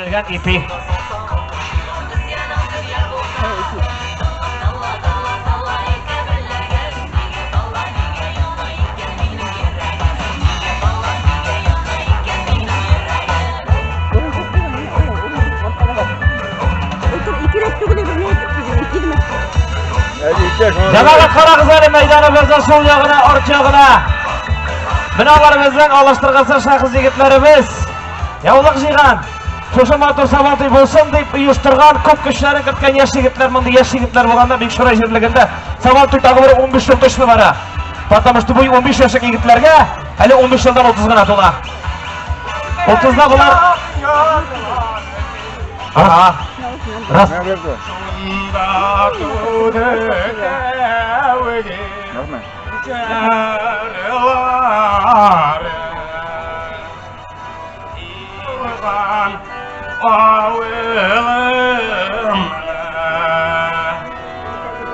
Пешерелгән ипи. Җәмәгать, карагыз әле мәйданыбызның сул ягына, арт ягына. Менә алар безнең алыштыргысыз шәхес егетләребез. Яулык җыйган, шушы матур Сабантуй булсын дип оештырган, күп көчләрен керткән яшь егетләр, мондый яшь егетләр булганда Бикчурай җирлегендә Сабантуй тагы бер 15 ел точно бара. Потому что бу 15 яшьлек егетләргә әле 15 елдан 30 гына тула. 30-да болар. Ага. Раз.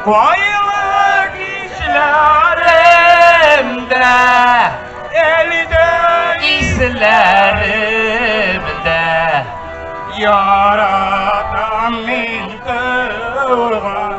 Кайлы кичләремдә Әлдә Исләремдә яратам мин туган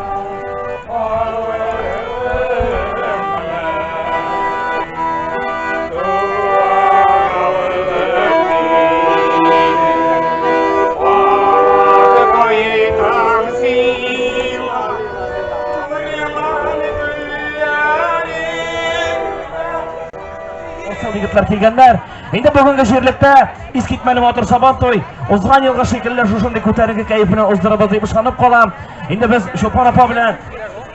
Усал егетләр килгәннәр. Инде бүгенге җирлектә искитмәле матур Сабантуй узган елгы шикелле шушындый күтәренке кәеф белән уздырабыз дип ышанып калам. Инде без Чулпан апа белән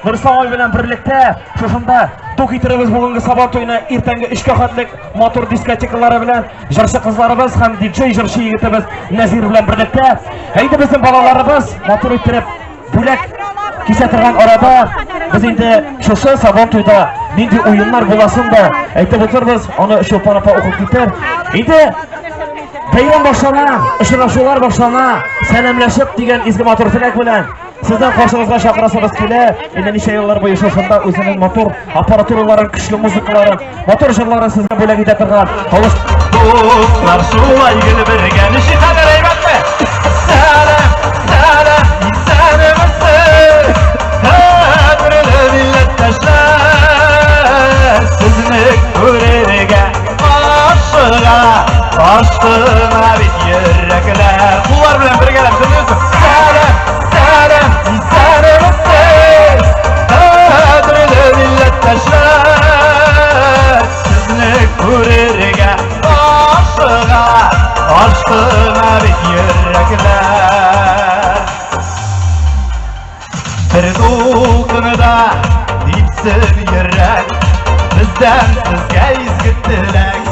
Нурислам абый белән берлектә шушында ду китерәбез бүгенге Сабан туйны иртәнге 3-кә хәтлек матур дискотекалары белән җырчы кызларыбыз һәм диджей җырчы егетебез Нәзир белән берлектә. Әйдә безнең балаларыбыз матур иттереп бүләк кисә торган арада без инде шушы Сабан туйда нинди уеннар буласын да әйтеп үтербез. Аны Чулпан апа укып китәр. Инде бәйрәм башлана, очрашулар башлана. Сәламләшеп дигән изге матур теләк белән сезнең каршыгызга чакырасыбыз килә. Инде ничә еллар буе шушында үзенең матур аппаратураларын, көчле музыкаларын, матур җырларын сезгә бүләк итә торган тавыш. Дуслар шулай гел бергә ничек хәбәр әйбәтме? Сәлам, сәлам, исәнмесез, кадерле милләттәшләр. Сезне күрергә ашыга, ашкына бит йөрәкләр. Куллар белән бергәләп сөйлисез. Сәлам, сәлам, исәнмесез, кадерле милләттәшләр. Сезне күрергә ашыга, ашкына бит йөрәкләр. Бер дулкында типсен йөрәк, бездән сезгә изге теләк.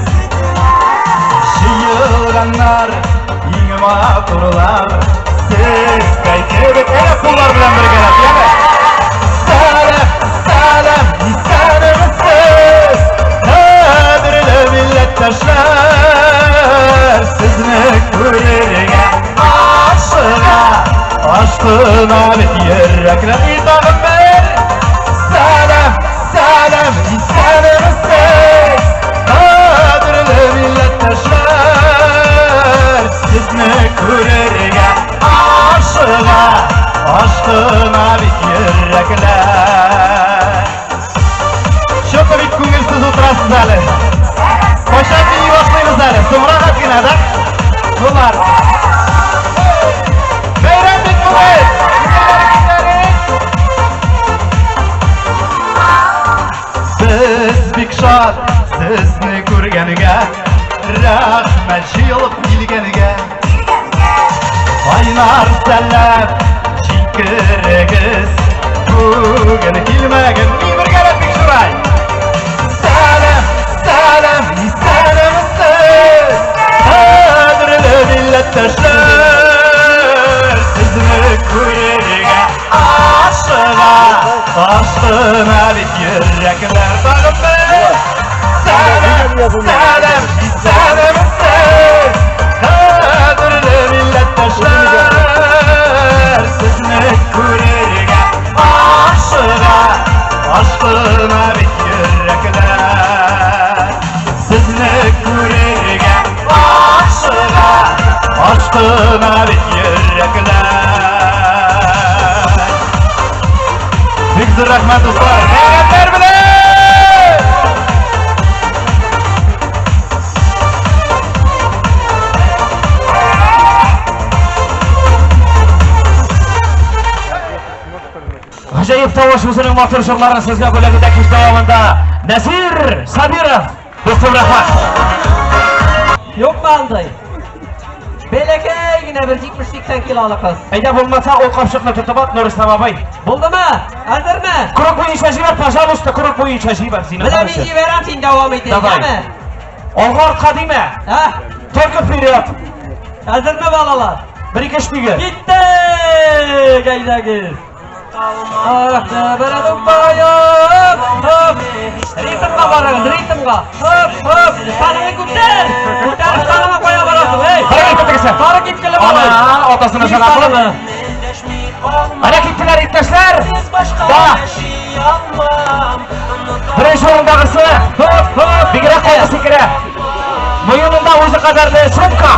Җыелганнар иң матурлар, сезгә кебек әнә куллар белән бергәләп, яме. Сәлам, сәлам, исәнмесез, кадерле милләттәшләр, сезне күрергә ашыга, ашкына бит йөрәкләр. И тагын бер сәлам, сәлам, исәнмесез, кадерле милләттәшләр, сезне күрергә ашыга, ашкына бит йөрәкләр. Чё-то бик күңелсез утырасыз әле. Кайчан бии башлыйбыз әле? Соңрак әз генә, да? Булар. Бәйрәм бит бүген! Без бик шат сезне күргәнгә, рәхмәт җыелып килгәнгә. Кайнар сәлам җиткерегез, бүген килмәген ни бергәләп бик шулай. Сәлам, сәлам, исәнмесез, кадерле милләттәшләр, сезне күрергә ашыга, ашкына бит йөрәкләр тагын бер. Сәлам, сәлам, исәнмесез, кадерле милләттәшләр, сезне күрергә ашыга, ашкына бит йөрәкләр. Сезне күрергә ашыга, ашкына. Ашкына бит йөрәкләр. Бик зур рәхмәт, дуслар. Бәйрәмнәр белән! Гаҗәеп тавыш үзенең матур җырларын сезгә бүләк итә кич дәвамында. Нәсир Сабиров, дустым, рәхмәт. Юкмы андый? Бәләкәй генә бер 70-80 килолы кыз. Әйдә булмаса, ул капчыкны тотып ат, Нурислам абый. Булдымы? Әзерме? Круг буенча җибәр, пожалуйста, круг буенча җибәр сине. Менә мин җибәрәм, син дәвам ит, Давай. яме? Алга артка димә. Ә? Только вперед. Әзерме балалар? Бер ике өч диге. Киттек! Әйдәгез. Ах, Ритмга барыгыз, ритмга. Хоп, хоп. Штаныңны күтәр. Күтәр штаныңны кая барасың, эй? Кара китте тегесе. Сары киткеле малай. Ана, атасына Киң шана кылып. штаныңны. Ана киттеләр иптәшләр. Да. Беренче урындагысы. Хоп, хоп. Бигрәк каты сикерә. Муенында үзе кадәрле сумка.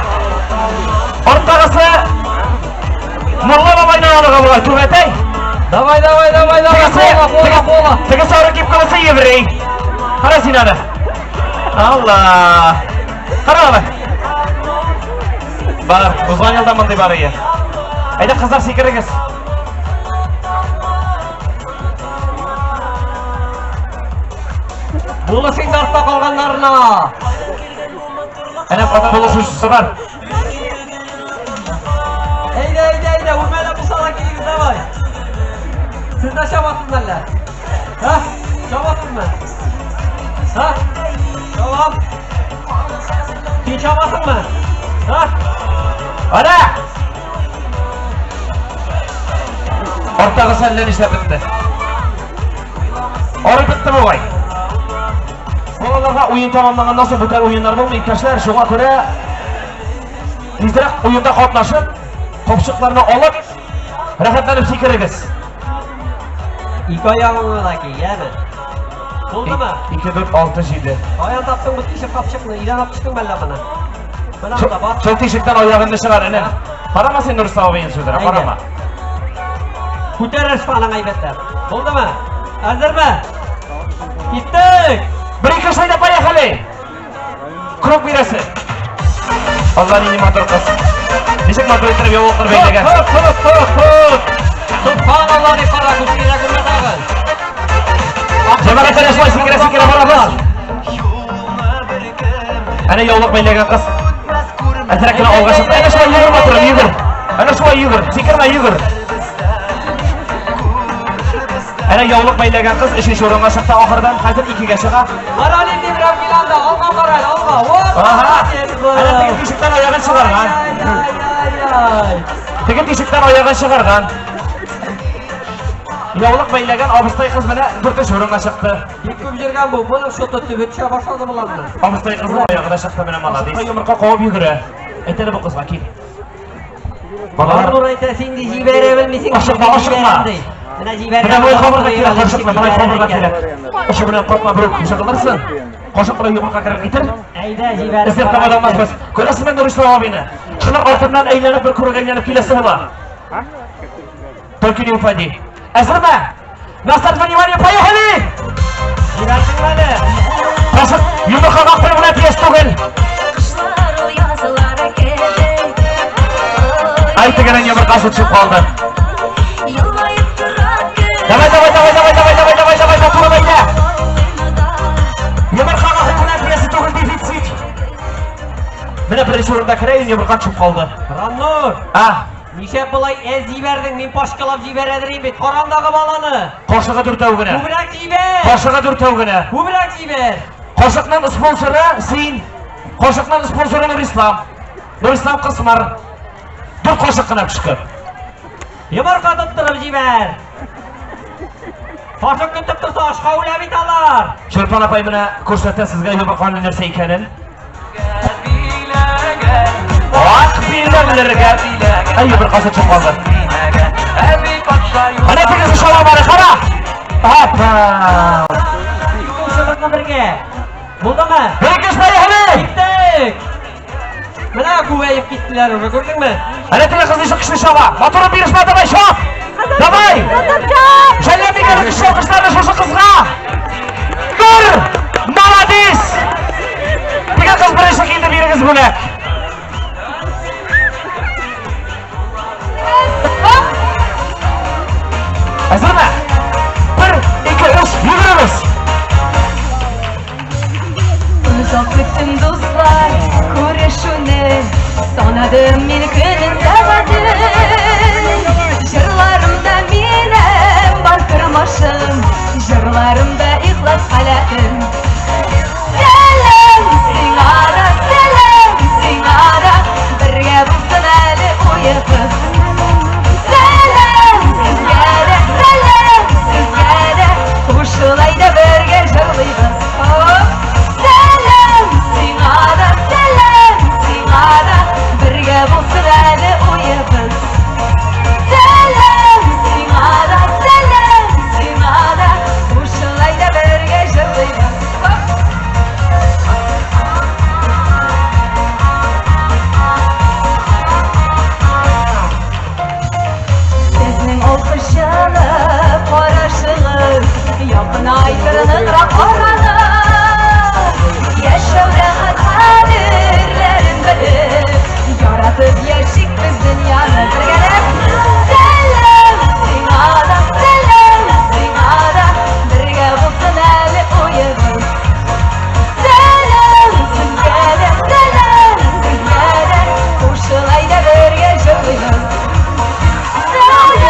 Арттагысы Мулла бабайның оныгы була, түбәтәй. Давай, давай, давай, давай. Тегесе, Кола, кола, кола. теге сары кепкалысы еврей. Кара син аны. Алла. Кара аны. Бар, узган елда мондый бар ие. Әйдә, кызлар, сикерегез. Булыш инде артта калганнарына. Әнә булышучысы бар. Әйдә, әйдә, әйдә, үрмәләп булса да килегез, давай. Сез дә чабасызмы әллә? Һа? Чабасызмы? Һа? Чабам. Син чабасыңмы? Һа? Ана! Арттагысы әллә нишләп бетте. Арып бетте бугай. Балаларга уен тәмамланганнан соң бүтән уеннар булмый, иптәшләр, шуңа күрә тизрәк уенда катнашып, капчыкларны алып, рәхәтләнеп сикерегез. Ике аягыңны да ки, яме. Булдымы? 2, 4, 6, 7. Каян таптың бу тишек капчыкны? Өйдән алып төштеңме әллә моны? Менә монда бар. Шул тишектән аягыңны чыгар, энем. Карама син Нурислам абыйның сүзенә, Әйдә. карама. Күтәр штаның әйбәтләп. Булдымы? Әзерме? Киттек! Бер ике өч, әйдә, поехали! Круг бирәсе. Алла, нинди матур кыз. Ничек матур итеп яулыклар бәйләгән. Хоп, хоп, хоп, хоп. Субханалла дип кара, күз күрмә тагын. Җәмәгать, әнә шулай сикерә сикерә барабыз. Әнә яулык бәйләгән кыз. Әзрәк кенә алга чыкты. Әнә шулай йөгер, матурым, йөгер. Әнә шулай йөгер. Сикермә, йөгер. Әнә яулык бәйләгән кыз өченче урынга чыкты ахырдан, хәзер икегә чыга. Кара нинди берәү килә анда, алга кара, алга. Вот. Ага. Әнә теге тишектән аягын чыгарган. Ай-яй-яй. Теге тишектән аягын чыгарган. Яулык бәйләгән абыстай кыз менә дүртенче урынга чыкты. Бик күп йөргән бу. Моның шоты төбе төшә башлады боларның. Абыстай кызның аягы да чыкты менә, молодец. Йомырка кабып йөгерә. Әйт әле бу кызга, кил. Балалар, Нур әйтә, син ди җибәрә белмисең. Ашыкма, ашыкма. Менә җибәрә. Менә болай кабырга кирәк, кашыкны, болай кабырга кирәк. Очы белән капма, берүк жыгылырсың. Кашык белән йомырка кереп китер. Әйдә, җибәреп. Эзләп таба да алмаспыз. Күрәсеңме Нурислам абыйны? Шуның артыннан әйләнеп бер күрек әйләнеп киләсе була. Только не упади. Әзерме? На старт, внимание, поехали! Җибәрдеңме әле? Кашык йомыркага кул белән тиеш түгел. Кышлар язлар кебек. Ай, тегенең йомыркасы төшеп калды. Елмаеп тора көн. Давай, давай, давай, давай, давай, давай, давай, давай, матурым, әйдә. Йомыркага кул белән тиясе түгел, дефицит. Менә беренче урында керә, йомырка төшеп калды. Раннур, А, нишләп болай әз җибәрдең? Мин пашкалап җибәрәдер идем бит. Карандагы баланы. Кашыгы дүртәү генә. Күбрәк җибәр. Кашыгы дүртәү генә. Күбрәк җибәр. Кашыкның спонсоры син. Кашыкның спонсоры Нурислам. Нурислам Кысмар. Дүрт кашык кына төшкән. Йомырка тоттырып җибәр. Кашык көтеп торса ашка үлә бит алар. Чулпан апай менә күрсәтә сезгә йомырканың нәрсә икәнен. Ак биләмләргә. Ай, йомыркасы төшеп калды. Әнә тегесе шала бары, кара. Апа. Ике чыгырны бергә. Булдымы? Бер ике, поехали! Киттек! Менә күбәеп киттеләр уже, күрдеңме? Әнә теге кыз ничек көчле чаба. Матурым бирешмә, давай чап! Давай! Жәлләмик әле көчле алкышларны шушы кызга! Бер! Молодец! Теге кыз беренче килде, бирегез бүләк. Әзерме? Бер, ике, өч, йөгерегез! Озак көттем, дуслар, күрешүне, Санадым мин көнен, сәгатен. Җырларымда минем бар тормышым, Җырларымда ихлас халәтем. Сәлам сиңа да, сәлам сиңа да, Бергә булсын әле уебыз. Сәлам сезгә дә, сәлам сезгә дә, Кушыл әйдә бергә җырлыйбыз. Сәлам сиңа да, сәлам сиңа да, Бергә булсын әле уебыз. Сәлам сиңа да, сәлам сиңа да, Кушыл әйдә бергә җырлыйбыз. Сезнең укучылы карашыгыз Якынайтыр ныграк араны. Яшәү рәхәт кадерләрен белеп, Яратып яшик без дөньяны бергәләп. Сәлам сиңа да, сәлам сиңа да, Бергә булсын әле уебыз. Сәлам сезгә дә, сәлам сезгә дә, Кушыл әйдә бергә җырлыйбыз. Сәлам!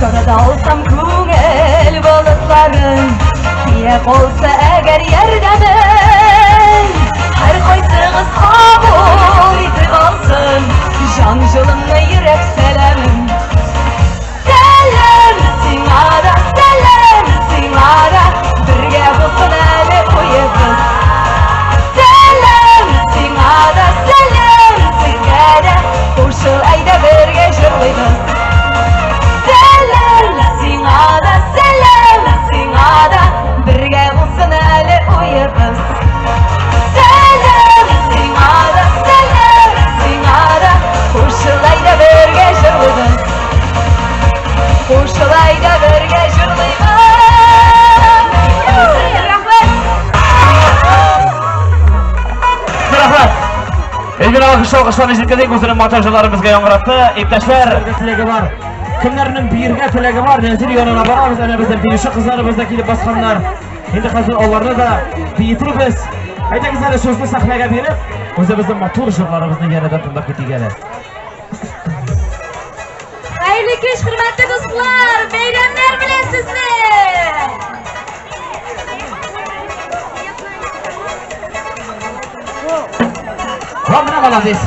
Тарата алсам күңел болытларын, Кирәк булса әгәр ярдәмең, Һәркайсыгыз кабул итеп алсын Җан җылымны, йөрәк сәламен. Сәлам сиңа да, сәлам сиңа да, Бергә булсын әле уебыз. Сәлам сиңа да, сәлам сезгә дә, Кушыл әйдә бергә җырлыйбыз. Сәлам сиңа да, сәлам сиңа да, Бергә булсын әле уебыз. Сәлам сиңа да, сәлам сиңа да, Кушыл әйдә бергә җырлыйбыз. Кушыл әйдә бергә җырлыйбыз. Рәхмәт! Рәхмәт! Эльвира алкыш алкышларны җиткердек, үзенең матур җырларын безгә яңгыратты. Иптәшләр, теләге бар. Кемнәрнең биергә теләге бар, Нәзир янына барабыз. Әнә безнең биюче кызларыбыз да килеп басканнар. Инде хәзер аларны да биетербез. Әйдәгез әле сүзне сәхнәгә биреп, үзебезнең матур җырларыбызны янәдән тыңлап китик әле. Хәерле кич, хөрмәтле дуслар! Бәйрәмнәр белән сезне! Ва, менә молодец.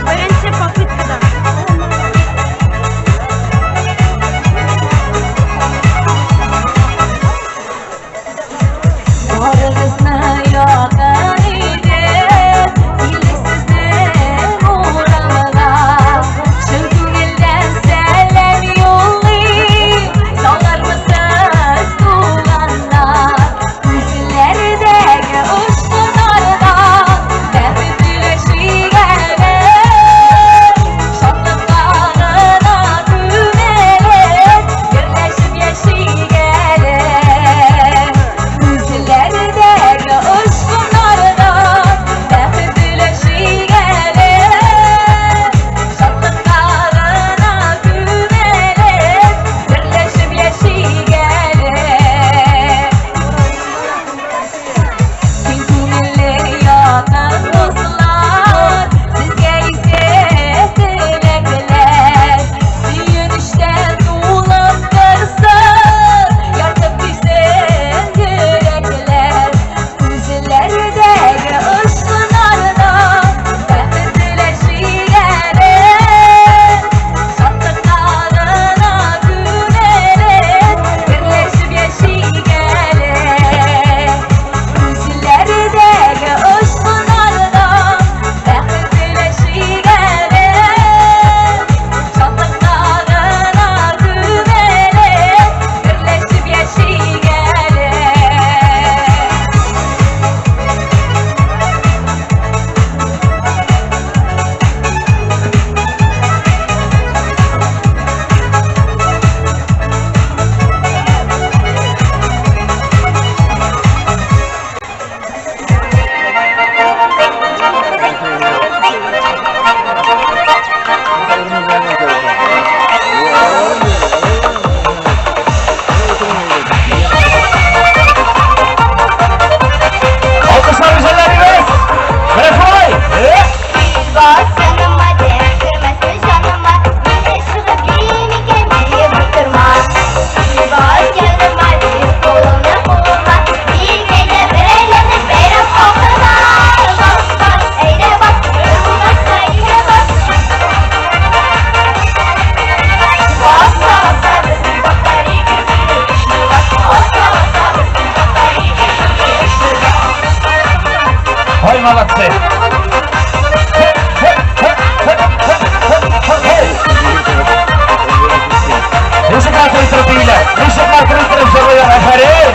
Беренче попыткадан. Барыгызны якын итеп, килдек сезнең урамга. Чын күңелдән сәлам юллыйм. Ой, молодцы! Ничек матур итеп бииләр, ничек матур итеп җырлыйлар, афәрин!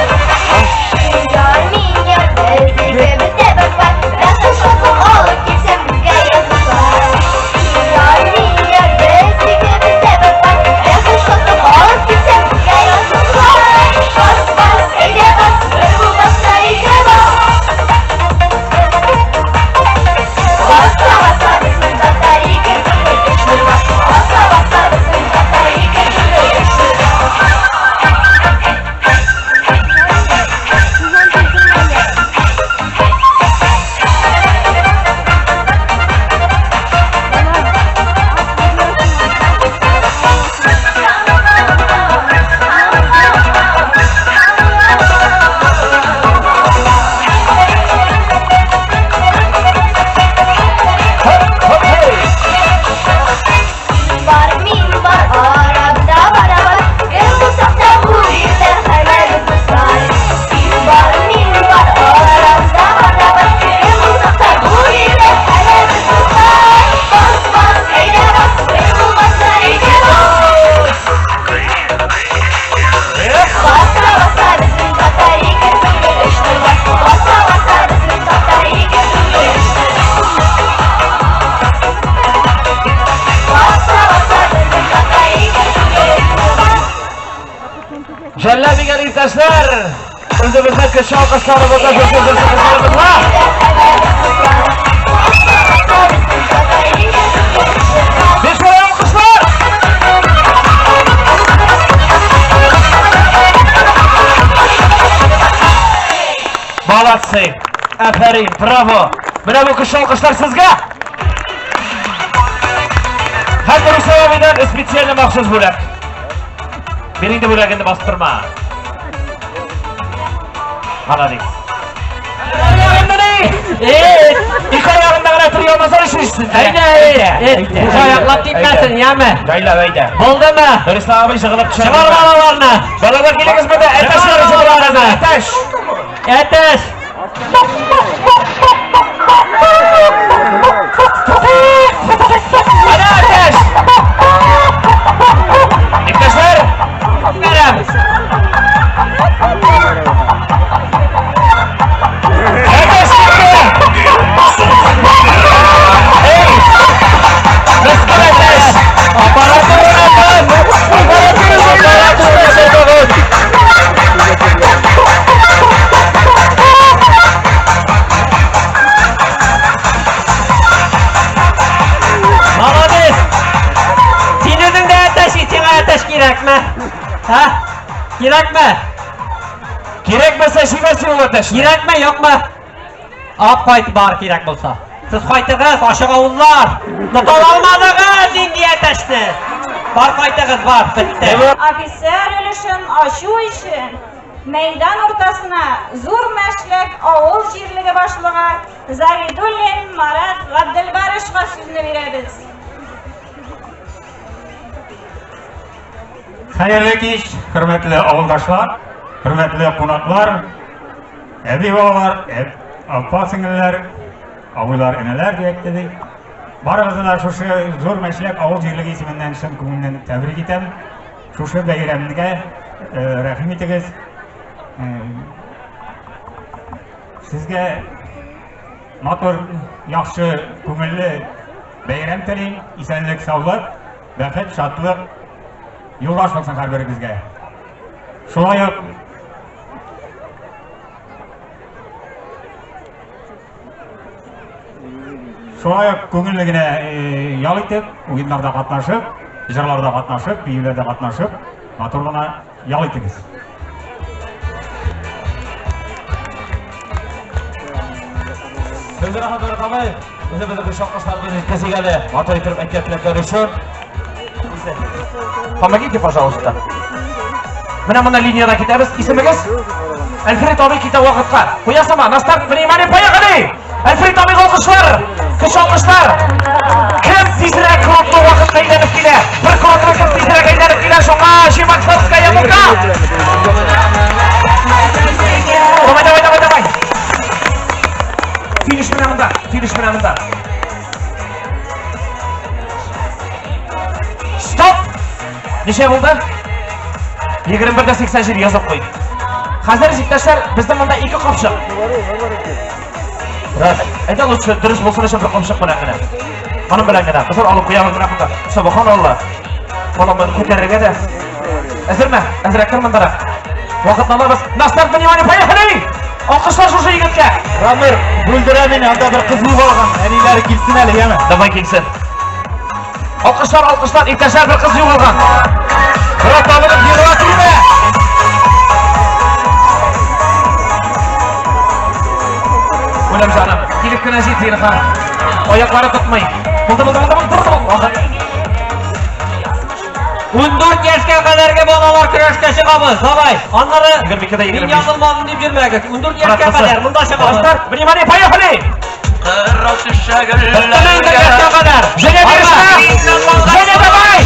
Жәллә дигән иптәшләр, үзебезнең кеше алкышларыбызны шушы Бишмәй алкышлар! Молодцы! Афәрин, браво! Менә бу кеше алкышлар сезгә! Һәм Русия абыйдан специально махсус бүләк. Бир инде бүләгеңне бастырма. Молодец. Ике аягында гына тори алмаса эшлисең. Әйдә, әйдә. Үз аяклап китмәсен, яме. Җайлап әйдә. Булдымы? Рөстәм абый жыгылып төшә. Чыгар балаларны. Балалар килегез монда. Әтәч балаларны. Әтәч. Әтәч. Ана әтәч. Иптәшләр. Бәрәбез. Әтәч китте. Эй! Мескен әтәч. Аппаратура Аппаратура Молодец! Син үзең дә әтәч, сиңа әтәч кирәкме? Һа? Кирәкме? Кирәкмәсә җибәрсен ул әтәчне. Кирәкме, юкмы? Ап кайт бар кирәк булса. Сез кайтыгыз, ачык авызлар. Тота алмадыгыз инде әтәчне. Бар кайтыгыз, бар, бетте. Офицер өлешен ачу өчен мәйдан уртасына Зур Мәшләк авыл җирлеге башлыгы Загидуллин Марат Габделбарышка сүзне бирәбез. Хәерле кич, хөрмәтле авылдашлар, хөрмәтле кунаклар, әби бабалар, апа сеңелләр, абыйлар, энеләр дип әйтте ди. Барыгызны да шушы Зур Мәшләк авыл җирлеге исеменнән чын күңелдән тәбрик итәм. Шушы бәйрәмгә рәхим итегез. Сезгә матур, яхшы, күңелле бәйрәм телим. Исәнлек, саулык, бәхет, шатлык юлдаш булсын һәрберегезгә. Шулай ук Шулай ук күңелле генә ял итеп, уеннарда катнашып, җырларда катнашып, биюләрдә катнашып, матур гына ял итегез. Гөлзира ханым абый, үзебезнең шакышларыбызны җиткезик әле. Матур итеп әйткән теләкләр өчен. Помогите, пожалуйста. Менә монда линиядә китәбез. Исемегез? Альфред абый китә вакытка. Куясыңмы? На старт, внимание, поехали! Альфред абый алкышлар! Көч алкышлар! Кем тизрәк кругны вакытка әйләнеп килә? Бер кругны кем тизрәк әйләнеп килә? Шуңа Чебоксарская мука! Давай, давай, давай, давай! Финиш менә монда. менә монда. Стоп! Ничә булды? 21 дә 87 язып куй. Хәзер иптәшләр, безнең монда ике капчык. Рас. Әйдә лучше дөрес булсын өчен бер капчык белән генә. Моның белән генә. Кызлар алып куябыз менә монда. Субханалла. Баламны күтәрергә дә. Әзерме? Әзерәк тор мондарак. Вакытны алабыз. На старт, внимание, поехали! Алкышлар шушы егеткә. Рамир, бүлдерә мине, анда бер кыз югалган. Әниләре килсен әле, яме. Давай килсен. Алкышлар, алкышлар, иптәшләр, бер кыз югалган. Брат, алынып егыла күрмә. Үләм җаным, килеп кенә җит, Илһам. Аяклары тотмый. Булды, булды, булды, булды, булды. Вакыт. 14 яшькә кадәрге балалар көрәшкә чыгабыз. Давай. Аннары 22 дә мин 25. язылмадым дип йөрмәгез. 14 яшькә Брат, кадәр монда чыгабыз. Старт, внимание, поехали! Кырау төшә 14 яшькә кадәр. Женя, бирешмә! Женя, давай!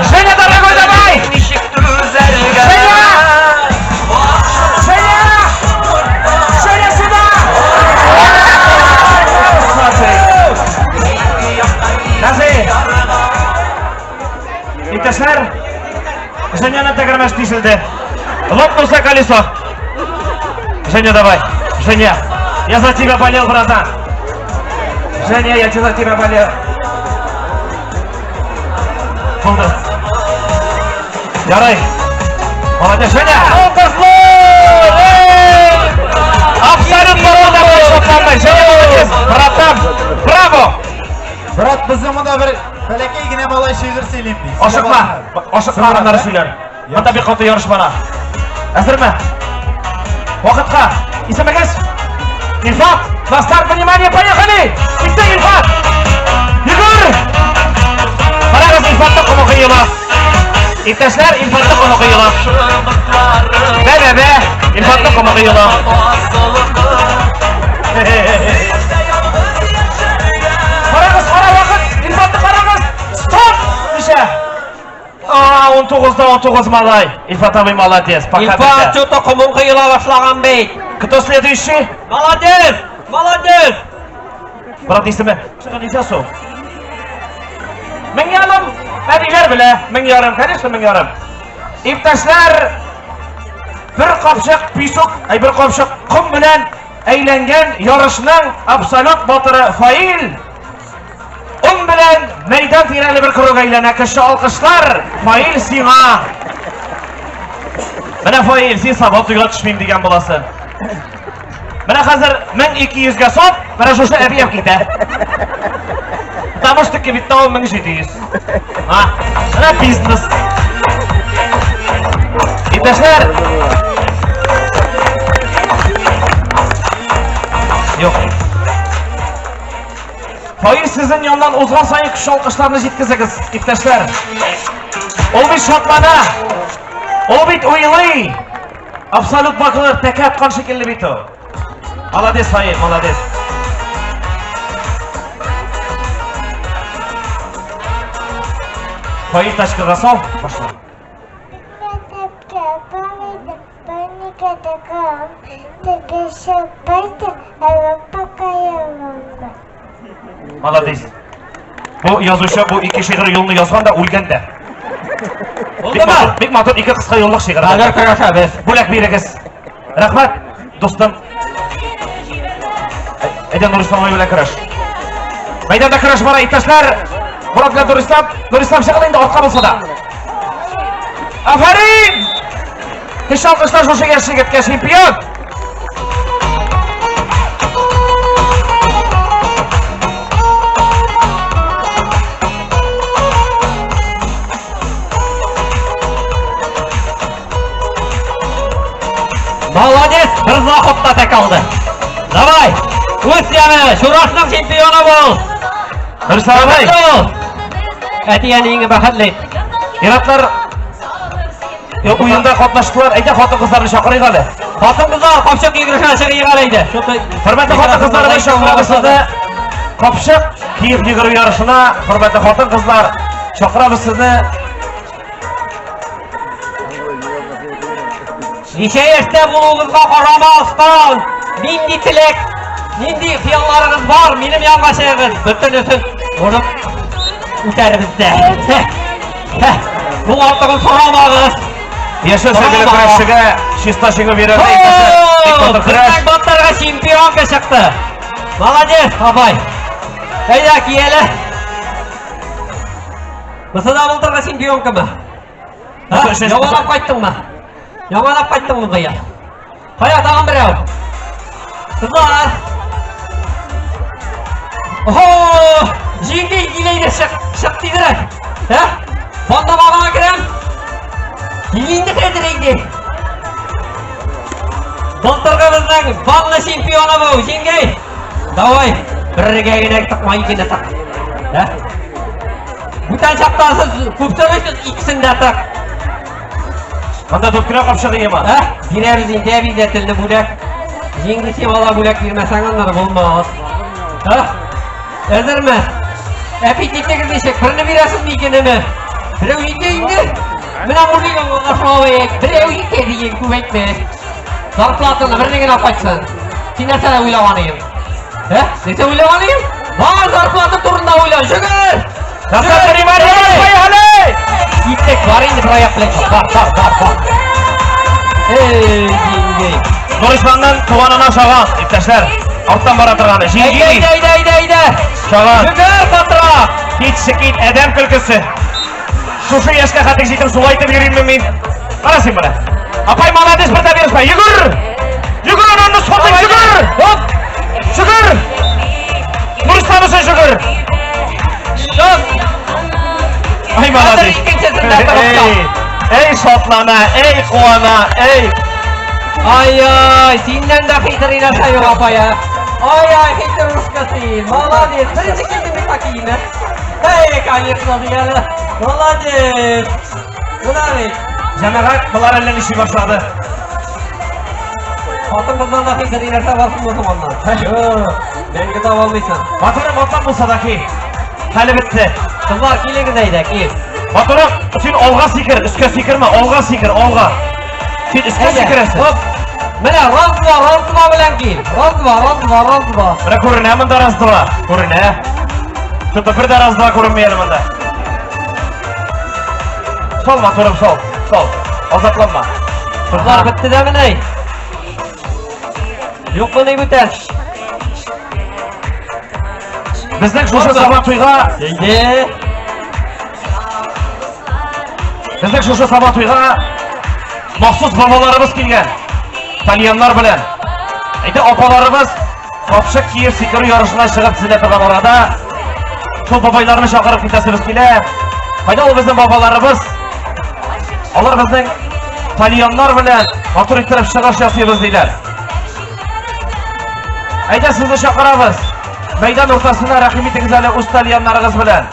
Женя, дорогой, давай! Ничек түзәргә Женя! Женя! Женя, сюда! Красавчик! Даже! Иптәшләр, Женяны тәгәрмәч тишелде. Лопнулся колесо. Женя, давай. Женя, я за тебя болел, братан. Женя, я за тебя болел. Булды. Ярай. Молодец, Женя. Абсолют барода Женя, молодец. Братан, браво. Брат, безнең монда бер бәләкәй генә малай шигырь сөйлим ди. Ашыкма. Ашыкма аннары сөйләр. Монда бик каты ярыш бара. Әзерме? Вакытка. Исемегез? Илфат. На старт, внимание, поехали! Китте Илфат! Йөгер! Карагыз, Илфатның комы коела. Иптәшләр, Илфатның комы коела. Бә, бә, бә. Илфатның комы коела. Карагыз, кара вакыт. Илфатны карагыз. Стоп! Ничә? А, 19-да 19 малай. Илфат абый молодец. Пока Илфат бетә. что-то комың коела башлаган бит. Кто следующий? Молодец! Молодец! Брат исеме. Чыгын ничә сум? 1500. Әбиләр белә. 1500, конечно, 1500. Иптәшләр, бер капчык песок, ай бер капчык ком белән әйләнгән ярышның абсолют батыры Фаил Он белән мәйдан тирәле бер круг әйләнә. Кеше алкышлар. Фаил сиңа. Менә Фаил, син сабан туйга төшмим дигән буласы. Менә хәзер 1200-гә сат, менә шушы әби алып китә. Потому что кибеттә ул 1700. А, менә бизнес. Иптәшләр. Юк. Фаил сезнең яннан узган саен көчле алкышларны җиткезегез, иптәшләр. Ул бит шатлана. Ул бит уйлый. Абсолют батыр тәкә аткан шикелле бит ул. Молодец, Фаил, молодец. Фаил тачкага сал, башла. Мәктәпкә бармыйм, больницада Тегесе байды, әле пока Молодец. Бу язучы бу ике шигырь юлны язган да үлгән дә. Бик Булдымы? матур, бик матур ике кыска юллык шигырь. Хәзер көрәшәбез. Бүләк бирегез. Рәхмәт, дустым. Әйдә Нурислам абый белән көрәш. Мәйданда көрәш бара, иптәшләр. Мурат белән Нурислам. Нурислам чыгыл инде артка булса да. Афәрин! Көч алкышлар шушы яшь егеткә чемпион. Молодец, бер заходта тәк алды. Давай, үз яме, Чурашның чемпионы бул. Нурислам абый, Бул. Әти-әниеңне бәхетле ит. ир-атлар уенда катнаштылар. Әйдә хатын-кызларны чакырыйк әле. Хатын-кызлар капчык йөгерешенә чыгыйк әле әйдә. Хөрмәтле хатын-кызларыбыз чакырабыз сезне. Капчык киеп йөгерү ярышына, хөрмәтле хатын-кызлар, чакырабыз сезне. Ничә яшьтә булуыгызга карамастан, нинди теләк Нинди хыялларыгыз бар, минем янга чыгыгыз. Бөтенесен урып үтәрбез дә. Бу артыгын сорамагыз. Яшел сәгеле көрәшчегә чиста җиңү бирә. Бик батыр көрәш. Безнең батырга чемпионка чыкты. Молодец, апай. Әйдә, кияле. Бусы да былтыргы чемпионкамы? Яңалап кайттыңмы? Яңалап кайттыңмы быел? Кая тагын берәү? Кызлар! Охо! Җиңги килә инде, чык, чык тизрәк. Ә? Банда багына керәм. Кил инде хәзер инде. Былтыргы безнең ванна чемпионы бу, җиңги. Давай, бергә генә тыкма, икене тык. Ә? Бүтән чакта сез күп сорыйсыз, икесен дә тык. Анда дүрт кенә капчык иеме? Ә? Бирәбез инде, обязательно бүләк. Җиңгесе бала бүләк бирмәсәң аннары булмас. Ә? Әзерме? Аппетитегез ничек? Берне бирәсезме, икенеме? Берәү җитә инде. Менә мужик ашавык. Берәү җитә дигән күп әйтмә. Зарплатаны берне генә кайтсын. Син нәрсә уйлаган идең? Ә? Нәрсә уйлаган идең? Бар зарплата турында уйла. Җөгер! Поехали! Киттек, бар инде бер аяк белән чык. Бар, бар, бар, бар. Эй, җиңги. Нурисламның туганына ошаган, иптәшләр. Арттан бара торганы. Җиңги. Әйдә, әйдә, әйдә, әйдә. Ошаган. Җөгер, катырак. Китше кит, адәм көлкесе. Шушы яшькә хәтле җитеп шулай итеп йөримме мин? Кара син моны. Апай, молодец, бер дә бирешмә. Йөгер! Йөгер, ананы сатып, йөгер! Оп! Йөгер! Нурислам өчен йөгер! Чык. Ай, молодец. Хәзер икенчесен дә тыгып Эй, эй, шатлана, эй, куана, эй. Ай-ай, синнән дә хитрый нәрсә юк, апай, ә? Ай-ай, хитрушка син. Молодец. Беренче килдең бит хоккейны. Эй, конечно, дигәне. Молодец. Менә бит. Җәмәгать, болар әллә ничек башлады. Хатын-кыздан да хитрый нәрсә бар соң аннан. Юк, мәңге таба алмыйсың. Батырым атлап булса да ки. Хәле бетте. Кызлар, килегез әйдә, кил. Батырым, син алга сикер, өскә сикермә, алга сикер, алга. Син өскә Әйдә. сикерәсең. Хоп. Менә раз, два, раз, два белән кил. Раз, два, раз, два, раз, два. Менә күренә монда раз, два. Күренә. Что-то бер дә раз, два күренми әле монда. Сол, матурым, сол, сол. Азапланма. Кызлар бетте дә менә. Юк моны бүтән. Безнең шушы Сабан туйга, Әйдә. безнең шушы Сабан туйга махсус бабаларыбыз килгән. Тальяннар белән. Әйдә апаларыбыз капчык киеп сикерү ярышына чыгып тезелә торган арада шул бабайларны чакырып китәсебез килә. Кайда ул безнең бабаларыбыз? Алар безнең тальяннар белән матур иттереп чыгыш ясыйбыз диләр. Әйдә сезне чакырабыз. Мәйдан уртасына рәхим итегез әле үз тальяннарыгыз белән.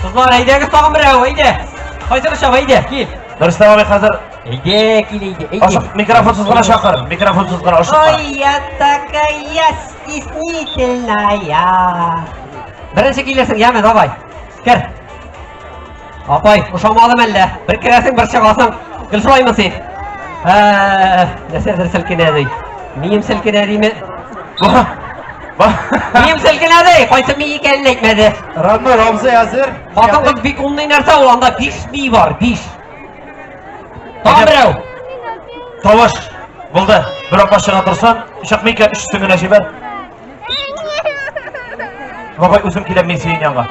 Кызлар, әйдәгез тагын берәү, әйдә. Кайсыгыз чаба, әйдә, кил. Нурислам абый хәзер Әйдә, кил, әйдә, әйдә. ашык микрофонсыз гына чакыр. Микрофонсыз гына ашыкма. Ой, я такая стеснительная. Беренче килерсең, яме, давай. Кер. Апай, ошамадым әллә? Бер керәсең, бер чыгасың. Гел шулаймы син? Ә, нәрсәдер селкенә ди. Мием селкенә диме? Мием селкенә ди. Кайсы ми икәнен әйтмәде. Раднур абзый әзер. Хатын-кыз бик умный нәрсә ул, анда 5 ми бар, 5. Тагын берәү. Тавыш булды. Бер апа чыга торсын. Чыкмый икән, өчесен генә җибәр. Бабай, үзем киләм мин синең янга.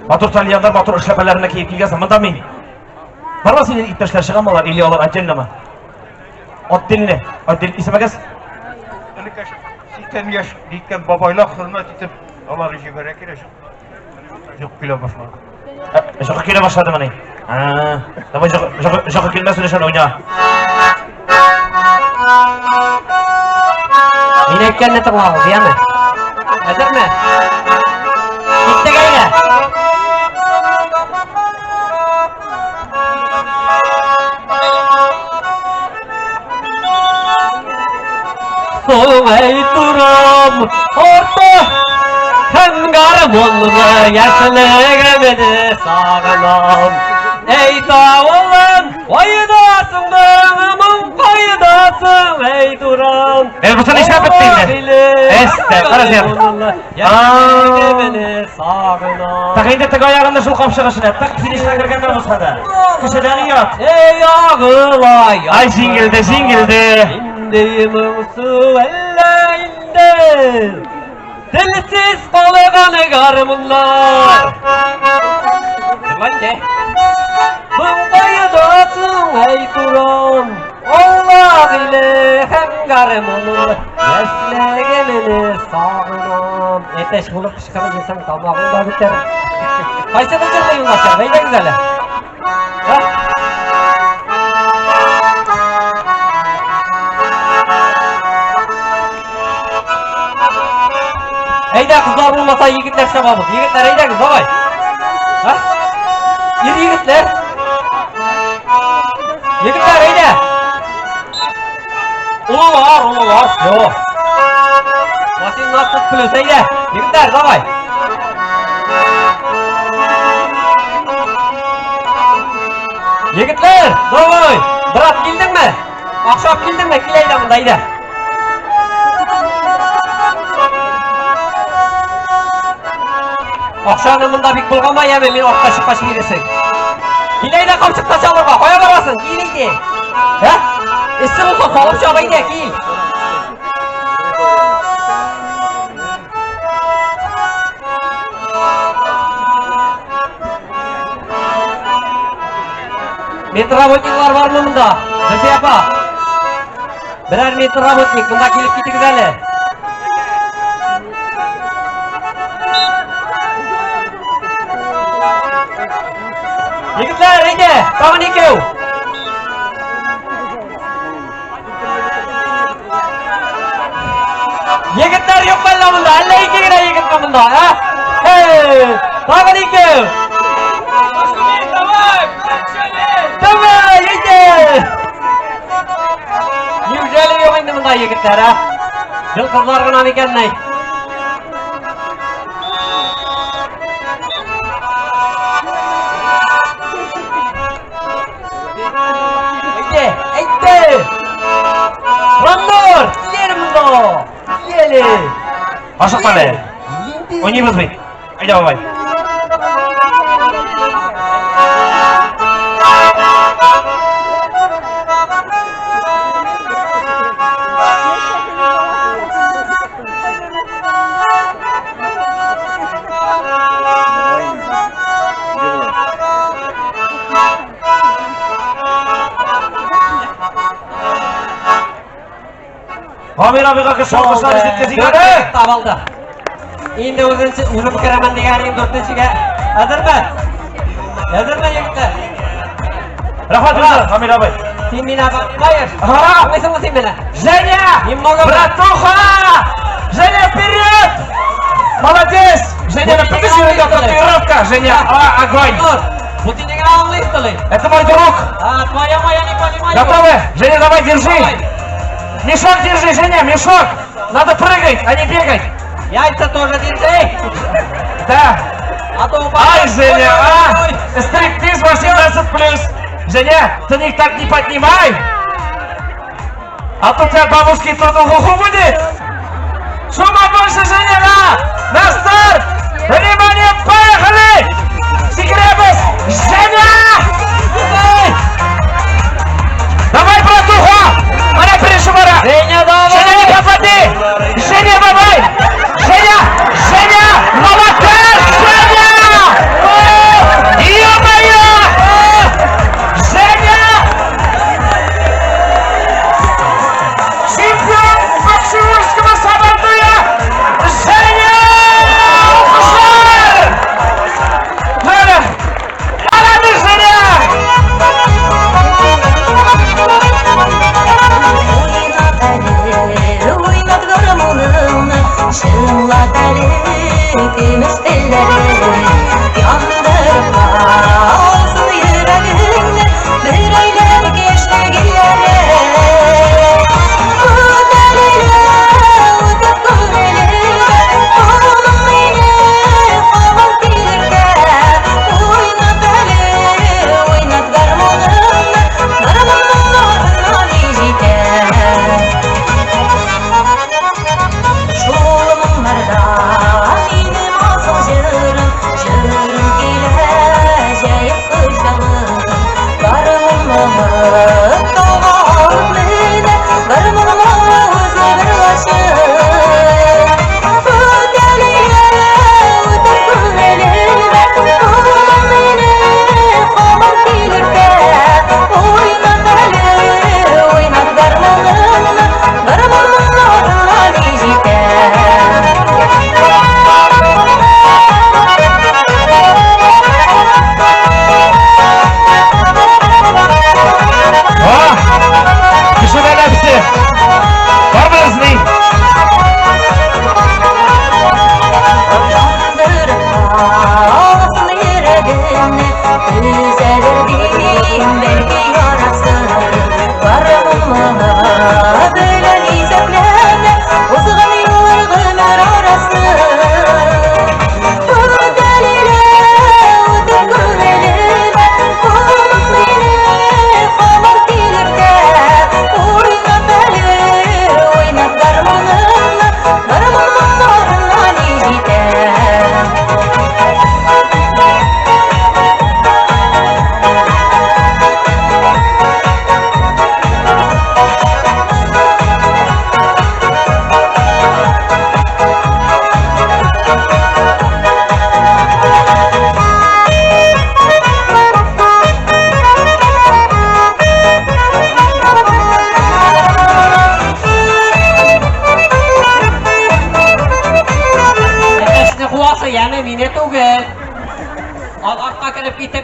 Матур тальяннар, матур эшләпәләрне киеп килгәнсең. Монда мин. Барма синең иптәшләр чыгамы алар или алар отдельномы? Отдельно. Отдельно. Исемегез? Энекәш, 80 яшь җиткән бабайлар хөрмәт итеп, аларны җибәрә килә. Юк килә башлады. Жокы килә башлады мени. Давай жокы жокы килмәсен өчен уйна. Мин әйткәнне тыңлагыз, яме? Әзерме? Киттек әйдә. Соң әй торам орта һәм гармунлы яшьлегемне сагынам. Әй тавылым, кайдасың, моң кайдасың? Э, бусы нишләп бетте инде? Эстә, кара син. Так инде теге аягында шул капчык эченә. Так финишка кергәндә булса да. Кешедән оят. Эй, агыла, Ай, җиңелде, җиңелде. Инде моңсу әллә инде. Телсез калган гармуннар. Җырла инде. Моң кайдасың, әй туран, Аулак иле һәм гармуны, Яшьлегемне сагынам. Әтәч булып кычкырып йөрсәң, тамагың да бетәр. Кайсыгыз җырлый юлдашлар? Әйдәгез әле. Әйдә, кызлар булмаса, егетләр чабабыз. Егетләр, әйдәгез, давай. Ха? Ир егетләр. Егетләр, әйдә. Олылар, олылар, все. 18 плюс, әйдә. Егетләр, давай. Егетләр, давай. Брат, килдеңме? Акча алып килдеңме? Кил әйдә монда, әйдә. Акчаны монда бик булганма, яме, мин артка чыккач бирерсең. Кил әйдә капчыкта чабырга, кая барасың? Кил әйдә. Ә? Эссе булса салып чап әйдә, кил. Медработниклар бармы монда? Зөлфия апа. Берәр медработник монда килеп китегез әле. Егетләр, әйдә, тагын икәү. Егетләр юк әллә монда? Әллә ике генә егетме монда, ә? Эй, тагын икәү. Давай, әйдә! Неужели юк инде монда егетләр, ә? Гел кызлар гына микән ни? Әйдә, әйдә! Рамнур, кил монда! Кил әле! Ашыкма әле. Уйныйбыз бит. Әйдә, бабай. Гамир абыйга көч алкышлар җиткезик әле. Табылды. Инде үзенче үзем керәмен дигән инде дүртенчегә. Әзерме? Әзерме, егетләр? Рәхмәт үзеңә, Гамир абый. Син меня понимаешь? Ага. Аңлыйсыңмы син мине? Женя! Немного. Братуха! Женя, вперед! Молодец! Женя, на җирендә татуировка! Женя, а, огонь! Бу син генә аңлыйсың. Это мой друг! А, твоя моя не понимаю. Готовы? Женя, давай, держи! Давай. Мешок держи, Женя, мешок! Надо прыгать, а не бегать! Яйца тоже держи. Да! А то упадешь. Ай, Женя, Ой, а! ой, ой. Стриптиз 18+. Женя, ты них так не поднимай! А то у тебя бабушки тут уху будет! Шума больше, Женя, на! На старт! Внимание, поехали! Сикерәбез! Женя! Эй! Давай, братуха! Менә беренче бара! Женя, давай! Женя, не подводи! Женя, давай! Женя! Женя! Молодец! Женя! Ё-моё! Женя! Чемпион Бакшиурского Сабантуя! Женя! Алкышлар! Женя! Молодец, Женя!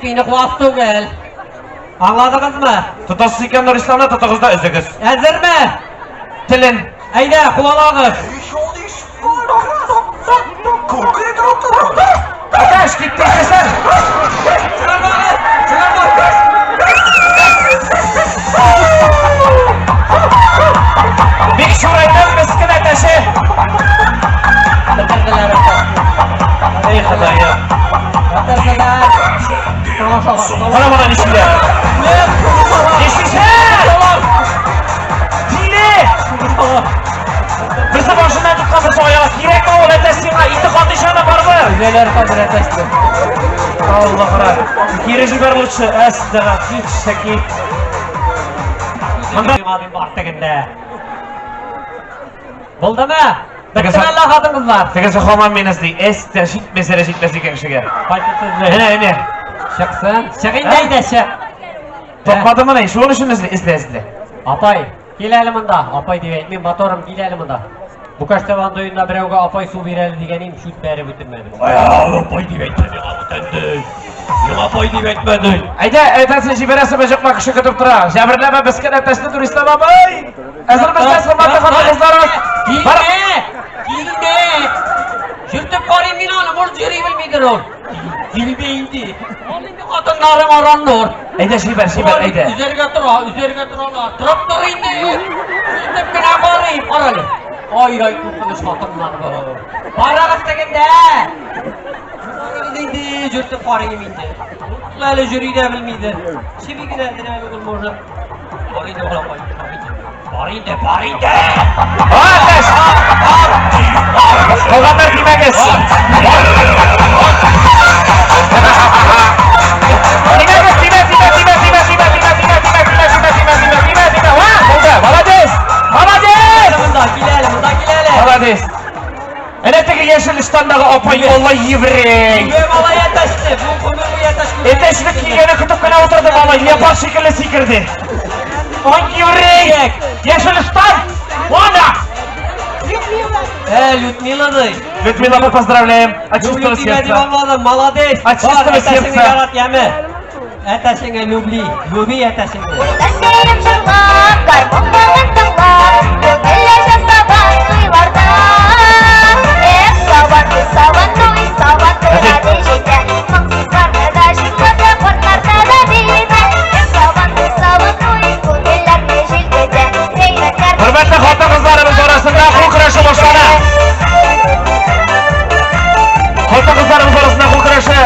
мине куас түгел. Аңладыгызмы? Тотасыз икән Нурисламны, тотыгыз да өзегез. Әзерме? Телен. Әйдә, куалагыз. Әтәч китте икесен. Чыгармагыз! Чыгармагыз! Бик шурайдым, мескен әтәче. Бетерделәр әтәч. Эй, Ходаем. Бетерделәр. Кара моны нишлиләр? Нишлисең? Тиле! Берсе башыннан тоткан, берсе аягы. Кирәкме ул әтәч сиңа? Ите катый шаны барбы? Өзәләр хәзер әтәчне. Алла кара. Кире җибәр лучше. Әстәгә, кит, шәки. Монда бар тегендә. Булдымы? Беттеме әллә хатын-кызлар? Тегесе һаман мине эзли. Әстә, җитмәсә дә җитмәс икән кешегә. Кайтып эзли. Әнә, әнә. Чыксын. Чык инде әйдә, чык. Тапмадымыни? Шуның өчен эзли, эзлә, эзлә. Апай, кил әле монда. Апай дип әйтмим, моторым, кил әле монда. Букаш Сабан туенда берәүгә апай су бир әле дигән идем, чүт бәреп үтермәде. Апай дип әйтте миңа бүтәнде. Миңа апай дип әйтмәде. Әйдә, әтәсен җибәрәсеме, юкмы, кеше көтеп тора. Җәберләмә мескен әтәчне, Нурислам абый. Әзермесез, хөрмәтле хатын-кызларыбыз? Килмә! Килмә! Йөртеп карыйм мин аны, может йөри белмидер ул. Килмә инде. Ул инде хатыннарың араннар. Әйдә, җибәр, җибәр, әйдә. Үзәргә тора, үзәргә торалар. Торып тор инде. Йөртеп кенә карыйм, кара әле. Ай-ай, куркыныч хатыннар бу. Барыгыз тегендә. Барыгыз инде, йөртеп карыйм инде. Ул әле йөри дә белмидер. Чеби генә әле ул может. Бар инде, балакай, бар инде. Бар инде, бар инде. Әтәч! Калганнар тимәгез. Тимәгез, тимә, тимә, тимә, тимә, тимә, тимә, тимә, тимә, тимә, тимә, тимә, тимә, тимә, тимә. Ва, булды. Молодец! Молодец! Монда кил әле, монда кил әле. Молодец. Әнә теге яшел ыштандагы апай, Алла еврей. Үбә малай әтәчне, бу гомер буе әтәч күрмәгән. Әтәчне кигәне көтеп кенә утырды малай, леопард шикелле сикерде. Ой, еврей! Яшел ыштан! Вана! Э, Людмила ди. Людмила, мы поздравляем от чистого Люблю тебя дип сердца. аңладым, молодец. От чистого Бар, әтәчеңне сердца. ярат, яме. Әтәчеңне люби, люби әтәчеңне. Әсәем җырлап, гармун моңын тыңлап, Күңелле Сабан туйларда. Эх, Сабан туй, Сабан туй, Сабан туйга ни җитә. Моңсызларны да җырлата, картларны да биетә. Эх, Сабан туй, Сабан туй, күңелләрне җилкетә. Бәйрәмнәр Хөрмәтле хатын-кызларыбыз арасында кул көрәше башлана. Хатын-кызларыбыз арасында кул көрәше.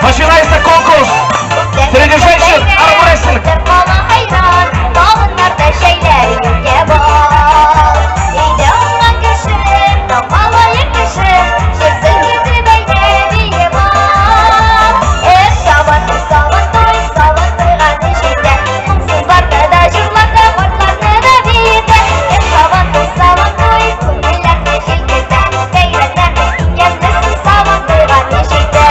Начинается конкурс. Среди женщин армрестлинг. Кала хәйран, табыннарда чәйләр юкә бар. Өйдә уңган кеше, тауга лаек кеше, җырсын китеп әйдә биеп ал. Эх, Сабан туй, Сабан туй, Сабан туйга ни җитә. Моңсызларны да җырлата, картларны да биетә. Эх, Сабан туй, Сабан туй, күңелләрне җилкетә. Бәйрәмнәрнең иң ямьлесе Сабан туйга ни җитә.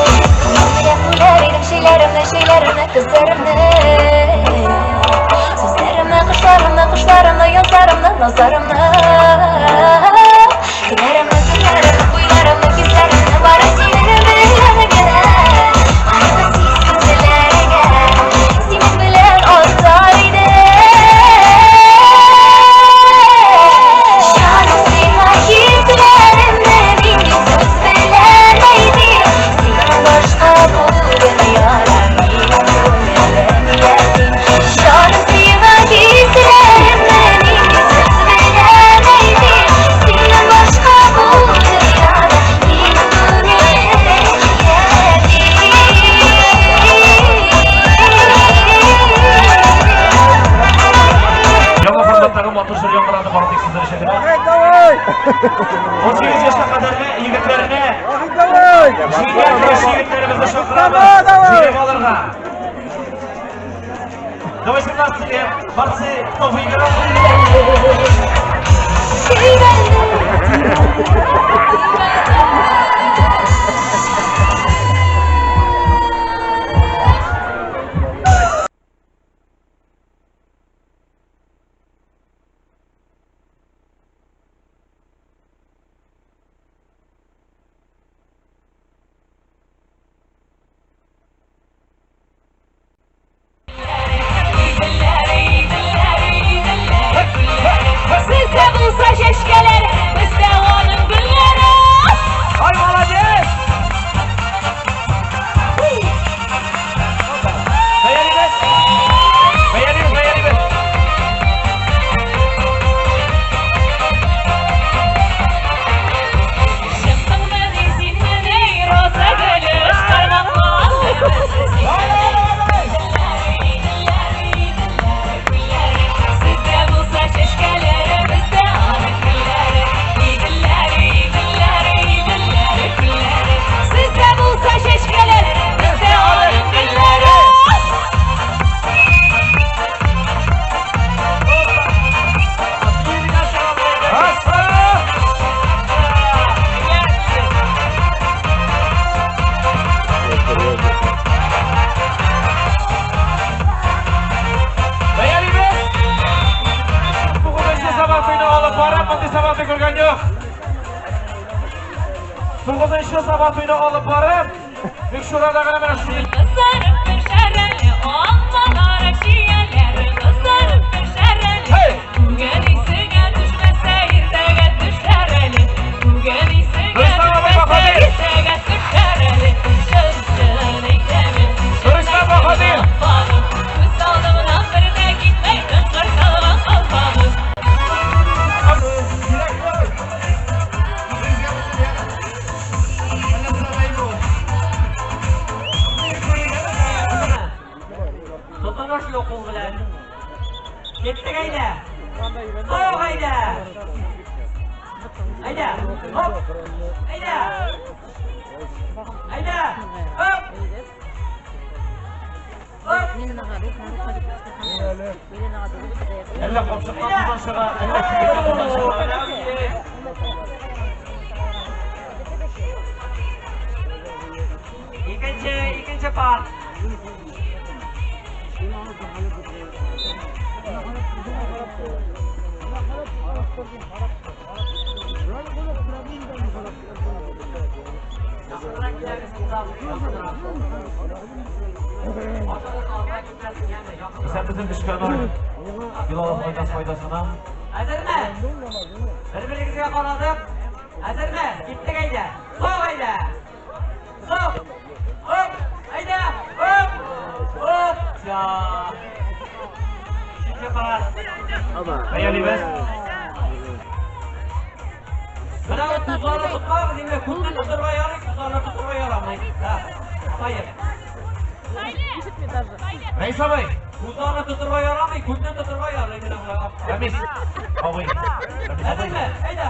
Үләр идем шөйләремне, шөйләремне, көзләремне. Сүзләремне, кошларымны, кошларымны, язларымны, назларымны. Көннәремне, төннәремне, уйларымны, хисләремне бары синең белән генә. Кайгы сизгенләргә синең белән атар идем. Җаным сиңа хисләремне нинди сүз белән әйтим. Синнән башка бу дөньяда минем күңелем ятим. Җаным сиңа хисләремне нинди сүз белән әйтим. Синнән башка бу дөньяда минем күңелем ятим. Яңа форматтагы матур җыр яңгырады бары тик сезнең өчен генә. 18 яшькә кадәрге егетләрне җиңел көрәш егетләребезне чакырабыз. Җиңеп алырга. До 18 лет борцы, кто выиграл? 9нчы Сабантуйны алып барып, Бикшурада гына менә шундый Кызарып пешәр әле алмалар, чияләр кызарып пешәр әле. Hey! Бүген исеңә төшмәсә, иртәгә төшәр әле. Бүген исеңә Рөстәм абый төшмәсә, Баһадир! иртәгә төшәр әле. Чын чын әйтәмен, Рөстәм Баһадир! аппагым. Күз алдымнан бер дә китмәй, кыңгыр салган калфагым. Тотыныш юк кул белән. Киттек әйдә. Соң әйдә. Әйдә. Хоп. Әйдә. Әйдә. Хоп. Хоп. Әллә капчыктан тузан чыга, әллә кибеттән тузан чыга. Икенче, икенче пар. Якынрак киләбез, кызлар, якынрак. Ашыгыз, алга китмәсен, яме, якынрак. Исәп безнең өчкә ноль. Билалов Айдас файдасына. Әзерме? Бер-берегезгә карадык. Әзерме? Киттек әйдә. Соң әйдә. Соң. Хоп. Әйдә. Хоп. Хоп. Я. Өченче пар. Бәялибез. Менә бу тузларны тотмагыз, инде күпне тотырга ярый, тузларны тотырга ярамый. Да. Таеп. Рәис абый. Тузларны тотырга ярамый, күпне тотырга ярый. Менә болай. Рәмис абый. Рәмис абый. Әзерме? Әйдә.